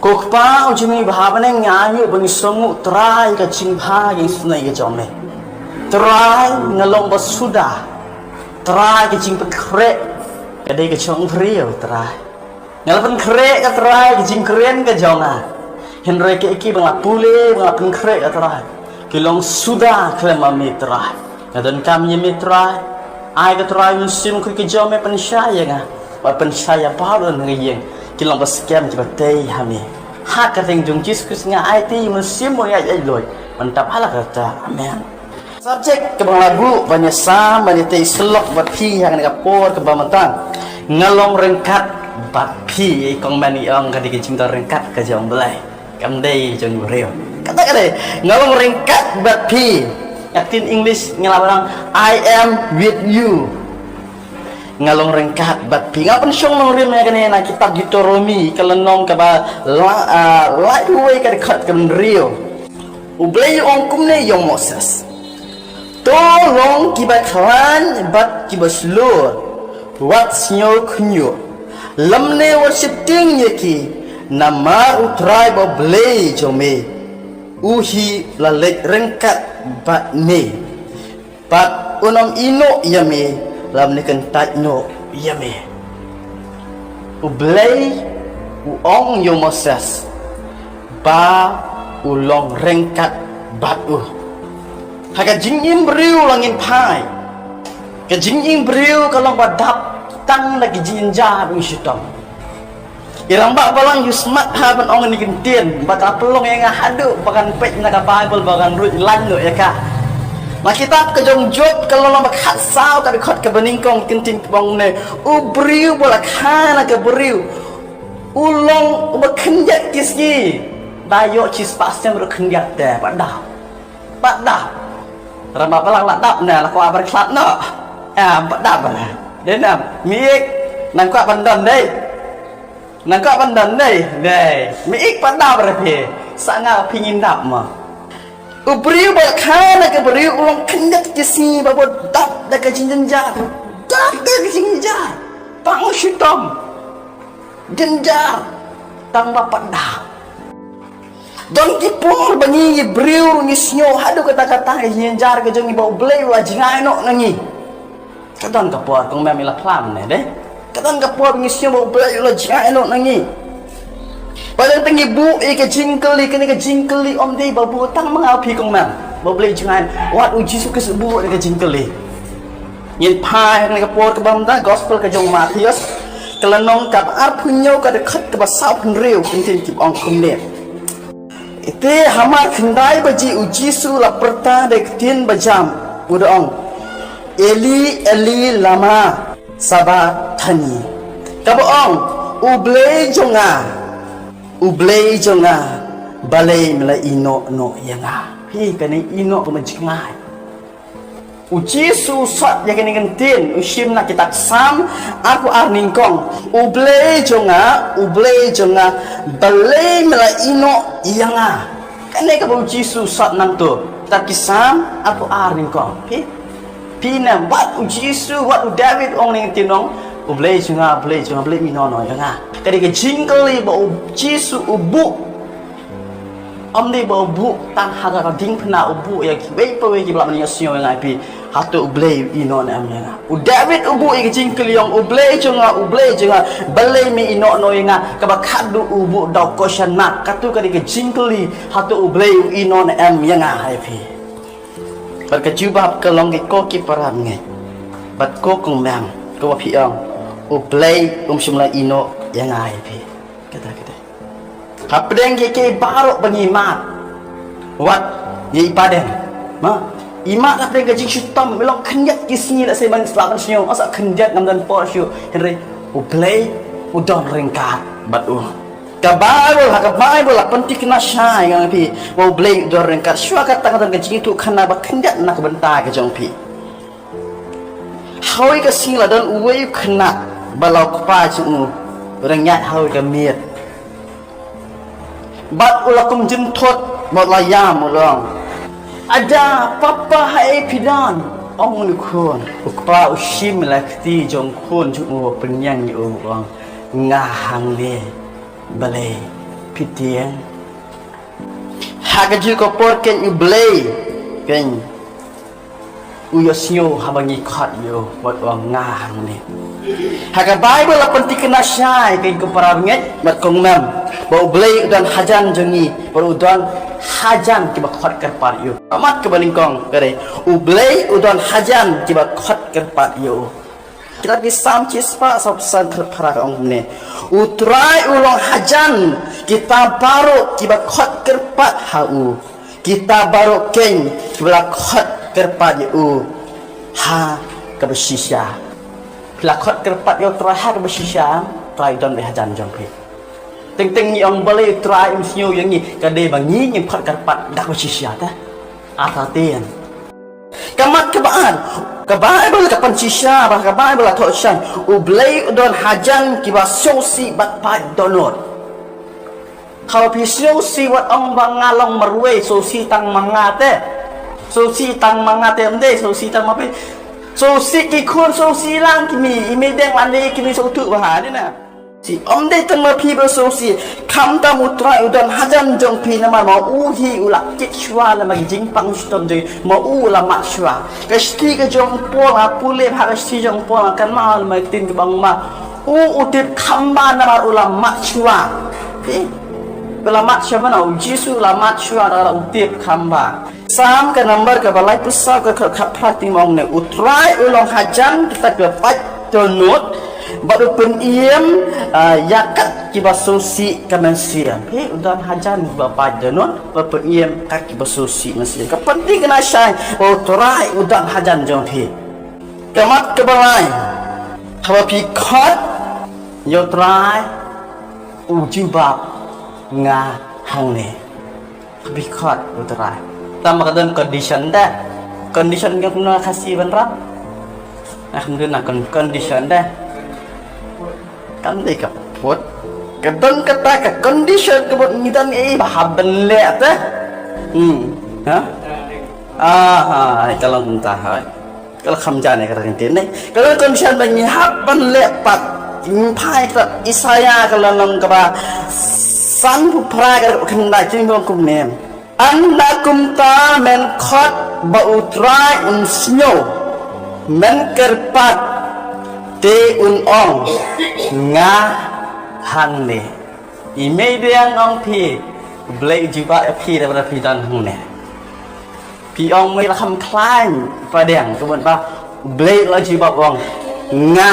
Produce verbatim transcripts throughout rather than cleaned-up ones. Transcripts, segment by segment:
Ko Kpa u jong ngi ba ha bneng, nga ainguh ba ngi sngewnguh Trai ka jingbha ka jingsnei ka jong me. Trai, nga long ba suda. Trai, ka jingpynkhreh ka dei ka jong u briew, Trai. Nga la pynkhreh ka, Trai, ka jingkren ka jong nga. Hynrei kiei kiei ba nga la pule, ba nga la pynkhreh ka, Trai, ki long suda khlem ma me, Trai. Nga donkam ïa me, Trai. Ai ka, Trai, u Mynsiem Bakhuid ka jong me pynshai ïa nga, ba pynshai ïa baroh na ka ïing ki long ba skhem, kiba tei ha me. Ha ka kyrteng jong Jisu Khrist nga aiti ïa u Mynsiem ba ïaid ïaid luid mynta ha la ka rta. Amen. Subject kaba nga la buh ban ïasam, ban ïatei syllok bad phi ha kane ka por kaba mynta: Nga long ryngkat bad phi. Ïa i kong Mem i ong ka dei ka jingdon ryngkat ka jong u Blei, kam dei jong u briew. Kata ka dei, nga long ryngkat bad phi. Ka ktien English nga la ong, "I am with you." Nga long ryngkat bad phi. Nga pynshong nongrim ïa kane na kitab Deuteronomy, ka lynnong kaba la, ah, laiphew wei, ka dkhot kaba hynriew. U Blei u ong kumne ïa u Moses: To long kiba khlaiñ bad kiba shlur, wat sngew khñiuh, lymne wat sheptieng ïa ki, namar u Trai ba u Blei jong me, u hi u la leit ryngkat bad me, bad un ym ïehnoh ïa me, lymne kyntait noh ïa me. U Blei u ong ïa u Moses ba u long ryngkat bad u. Ha ka jingim briew la ngin phai. Ka jingim briew ka long ba dap tang da ki jingjynjar ba ngi shitom. I rangbah balang u smat ha ban ong kane ka ktien, bad ka pynlong ïa nga haduh ba ngan peit na ka Baibl, ba ngan ruh lait noh ïa ka. Na kitab ka jong Job, ka lynnong ba khatsaw, ka dkhot kaba nyngkong, ka ktien ka ong ne: U briew ba la kha na ka briew u long uba khyndiat ki sngi. Da ïoh shispah snem ruh khyndiat te, pat dap. Pat dap. Rangbah balang la dap ne, la kwah ban khlad noh. Em, pat dap ne. Dei ne em, me ik, nang kwah ban don dei. Nang kwah ban don dei, dei. Me ik, pat dap re phi. Sa nga phi ngin dap mo. U briew ba la kha na ka briew u long khyndiat ki sngi, ba bun dap da ka jingjynjar. Dap da ka jingjynjar. Tang shitom. Jynjar. Tang ba pat dap. Don ki por ba ngi, ngi briew ruh ngi sngew haduh katta katta ka jingjynjar ka jong ngi ba U Blei u la jngai noh na ngi. Ka don ka por, kong Mem, i la phla ne, dei? Ka don ka por ba ngi sngew ba U Blei u la jngai noh na ngi. Ba dang tang ngi buh ïa ka jingkylli, kane ka jingkylli ym dei ba buh tang ma nga phi, kong Mem, ba U Blei u jngai. Wat U Jisu Khrist u buh ïa ka jingkylli. Ngin phai ha kane ka por kaba mynta, Gospel ka jong u Mathaios, ka lynnong kaba arphew hynñiew, ka dkhot kaba sawphew hynriew, ka ktien ka ong kumne. Te hamar khyndai baje U Jisu u la pyrta da ka ktien bajam, u da ong: Eli, Eli, lama sabakthani? Kaba ong: U Blei jong nga, U Blei jong nga, balei me la ïehnoh noh ïa nga? Phi, kane ïehnoh ka jingmut jngai. U Jisu u sot ïa kane ka ktien, u shim na kitab Salm arphew ar nyngkong: U Blei jong nga, U Blei jong nga, balei me la ïehnoh ïa nga? Kane kaba U Jisu u sot nangto. Kitab ki Salm arphew ar nyngkong. Phi, phi, na wat U Jisu, wat u David u ong ne ka ktien, ong: U Blei jong nga, U Blei jong nga, balei me ïehnoh noh ïa nga? Ka dei ka jingkylli ba U Jisu u buh. Ym dei ba u buh tang ha ka diengphna, u buh ïa kiwei pa wei kiba lah ban ïohsngew ïa nga, phi. Hato U Blei u ïehnoh ne em ïa nga? U David u buh ïa ka jingkylli, ong: U Blei jong nga, U Blei jong nga, balei me ïehnoh noh ïa nga? Kaba khatduh u buh da u question mark. Kato ka dei ka jingkylli, hato U Blei u ïehnoh ne em ïa nga, ha phi? Bad ka jubab ka long, ko ki para bangeit bad ko kong Mem, kaba phi ong: U Blei um shym la ïehnoh ïa nga, ha phi. Kata, kata. Hapdeng kiei kiei baroh ba ngi mad, wat ïa i Paden, ma, i mad hapdeng ka jingshitom, i long khyndiat ki sngi, lehse man sla ban sngew, asa khyndiat ngam don por shuh, hynrei U Blei u don ryngkat bad u. Ka Baibl, ha ka Baibl la pynthikna shai ïa nga phi ba U Blei u don ryngkat. Shuwa kata ka don ka jingïathuhkhana ba khyndiat na ka bynta ka jong phi. Hawei ka sngi la don uwei u khynnah ba la u kpa jong u u dang ïaid hawei ka miet. Bad u la kum jynthut bad u la ïam, u la ong: Ada, papa, haei phi don? Ong une u khun. U kpa u shim ïa la kti jong u khun jong u, u pynïeng ïa u, u ong: Nga hangne. Balei Phi tieng. Ha kajuh ka por keiñ U Blei keiñ u ïohsngew haba ngi khot ïa u bad u ong nga hangne. Ha ka Baibl la pynthikna shai keiñ ko para ngeit bad kong mem ba U Blei u don hajan jong ngi bad u don hajan kiba khot kyrpad ïa u. Ka mat kaba nyngkong ka dei U Blei u don hajan kiba khot kyrpad ïa u. Kitab ki Salm shispah sawphew san, khat phra ka ong kumne: U Trai u long hajan kita baroh kiba khot kyrpad ha u, kita baroh keiñ kiba la khot kyrpad ïa u ha kaba shisha. Phi la khot kyrpad ïa U Trai ha kaba shisha, U Trai u don beit hajan jong phi. Teng teng ngi ong balei U Trai um sngew ïa ngi, ka dei ba ngi ngim khot kyrpad da kaba shisha te. Artatien. Ka mat kaba ar, ka Baibl ka pynshisha, ba ka Baibl ka thoh shai, U Blei u don hajan kiba sngewsih bad paid dohnud. Haba phi sngewsih wat ong ba nga long marwei, sngewsih tang ma nga te. Sngewsih tang ma nga te, ym dei sngewsih tang ma phi. Sngewsih ki khun, sngewsih lang ki mei, i mei deng, wan dei ki mei sngewthuh bha dei na. Sngewsih ym dei tang ma phi ba sngewsih, khamtam U Trai u don hajan jong phi namar ma u hi u la kit shuwa lem bad ki jingpang shitom jong ngi, ma u u la mad shuwa. Ka shithi ka jong u Paul, nga pule bha ka shithi jong u Paul, nga kynmaw lem bad ka ktien kaba ong ma u u tip kham bha namar u la mad shuwa. Phi? U la mad shuwa, na U Jisu u la mad shuwa, da u tip kham bha. Salm ka number kaba laiphew saw, ka khat phra, ka ktien ong ne: U Trai u long hajan kita kiba paid dohnud bad u pynim, ah, ïa kat kiba sngewsih ka mynsiem. Phi, u don hajan kiba paid dohnud bad u pynim kat kiba sngewsih mynsiem. Ka pynthikna shai ba U Trai u don hajan jong phi. Ka mat kaba lai, haba phi khot ïa U Trai u jubab nga hangne. Phi khot U Trai. Tang ba ka don condition de. Condition ka kumno Khasi ban rap? Nga kham don na con-, condition de. Kam dei ka put. Ka don kata ka condition ka mut ngi don ei ba hap ban leh te. Hmm. Ha? Ah, ha, ka long kumta hai. Ka la kham jan ïa ka ryntih ne. Ka la condition ba ngi hap ban leh pat. Ngi phai ka Isaïah ka lynnong kaba sanphew phra, ka khyndai, ka jingong kumne: Ynda kumta men khot ba U Trai un sngew, men kyrpad te un ong, nga hangne. I mei deng ong phi, U Blei u jubab ïa phi da ba phi don hangne. Phi ong mei la kham khlaiñ pa deng, ka mut ba U Blei la jubab ong nga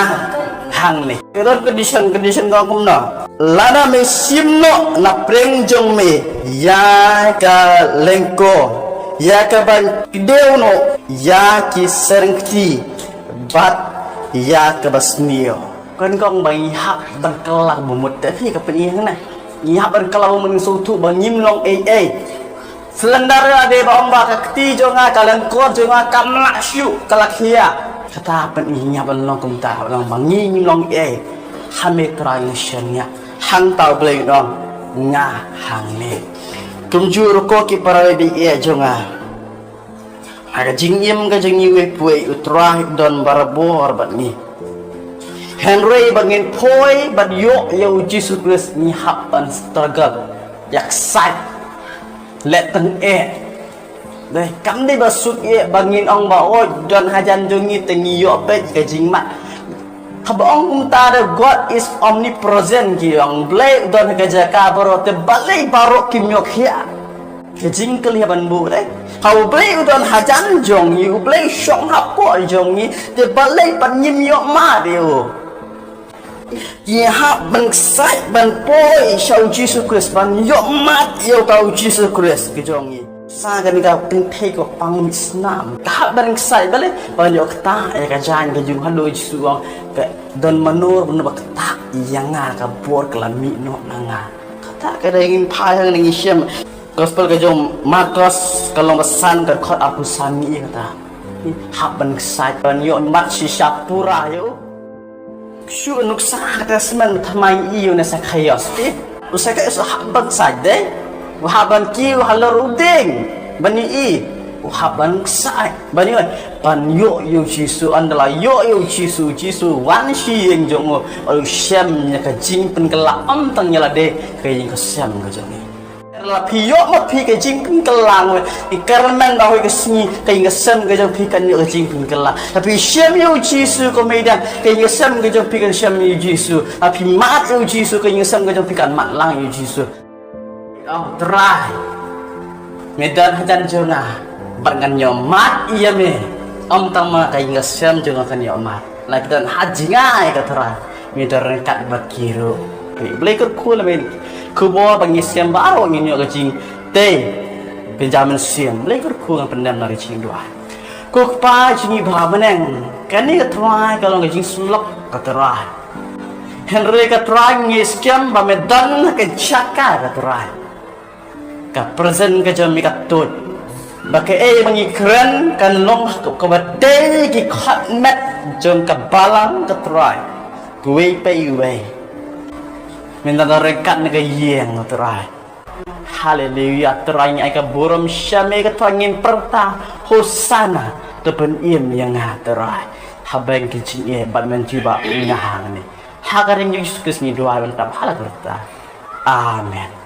hangne. Ka don condition, condition ka ong kumno? Lada me shim noh na pdeng jong me ïa ka lyngkor, ïa kaba kdew noh, ïa ki syrngti bad ïa kaba sniew. Kan kong ba ngi hap ban kylla ba mut te phi, ka pyni hangne. Ngi hap ban kylla ba mut, ngi sngewthuh ba ngim long ei ei. Sylendar ïa dei ba ong ba ka kti jong nga, ka lyngkor jong nga kam lah shuh, ka la khia. Kata pat ngi hap ban long kumta, ban long ba ngi ngim long ei. Ha me Trai ngi shaniah. Hangta U Blei u ong nga hangne. Kumjuh ruh ko ki para baieit jong nga. Ha ka jingim ka jong ngi uwei pa uwei, U Trai u don barabor bad ngi. Hynrei ba ngin poi bad ïoh ïa U Jisu Khrist ngi hap ban struggle. Ïa ksait. Leh tang eh. Dei, kam dei ba suk eh ba ngin ong ba, oh, don hajan jong ngi te ngi ïoh beit ka jingmad. Haba ong kumta de, God is omnipresent, ki ong Blei u don ha ka jaka baroh, te balei baroh kim ïoh khia. Ka jingkylli ban buh de. Ha U Blei u don hajan jong ngi, U Blei u shong hapoh jong ngi, te balei pat ngim ïoh mad ïa u. Ngi hap ban ksait ban poi sha U Jisu Khrist, ban ïoh mad ïa uta U Jisu Khrist ka jong ngi. Sa kane ka pynthei ka pang mih snam. Ka hap ban ksait balei, ban ïoh ktah ïa ka jaiñ ka jong u, haduh Jisu u ong, ka don mano mano ba ktah ïa nga, ka bor ka la mih noh na nga. Kata ka dei, ngin phai hangne ngin shem. Gospel ka jong u Markos ka lynnong ba san, ka dkhot arphew san, ngi ïohi kata. Hap ban ksait ban ïoh mad shisha pura ïa u. Shu nuksa kata smen thymmai ïa u ne Sakhaios te. U Sakhaios u hap ban ksait de. U hap ban kiew halor u dieng ban ïohi. Hap ban ksai ban ïoh ban ïoh ïa u Jisu, ynda la ïoh ïa u Jisu, Jisu wan sha ïing jong u, u shem ïa ka jingpynkylla ym tang ïa lade, ka ïing ka sem ka jong ngi. La phi ïoh ma phi ka jingpynkylla, ngi kyrmen ba hoi ka sngi ka ïing ka sem ka jong phi kan ïoh ka jingpynkylla. La phi shem ïa u Jisu kum meidang, ka ïing ka sem ka jong phi kan shem ïa u Jisu. La phi mad ïa u Jisu, ka ïing ka sem ka jong phi kan mad lang ïa u Jisu. Ong Trai, me don hajan jong nga, bad ngan ïoh mad ïa me. Ym tang ma ka ïing ka sem jong nga kan ïoh mad, la ki don ha jngai ka Trai, me don ryngkat bad ki ruh. Blei kyrkhu la me khubor ba ngi shem baroh ngin ïoh ka jingtei. Benjamin Siem, Blei kyrkhu, ngan pyndem na ka jingduwai. Ko Kpa jong ngi ba ha bneng, kane ka Trai ka long ka jingsyllok ka Trai. Hynrei ka Trai ngi skhem ba me don ha ka jaka ka Trai. Ka presence ka jong me ka tuid. Ba kaei ba ngi kren kan long ha kaba dei ki khot met jong ka balang ka Trai. Kawei pa iwei. Me don ryngkat na ka ïing ka Trai. Haleluya, Trai ngi ai ka burom sha me ka Trai, ngin pyrta Hosana, to pynim ïa nga Trai. Haba ngi jingeh bad men jubab ïa nga hangne. Ha ka kyrteng Jisu Khrist ngi duwai bad tap ha la pyrta. Amen.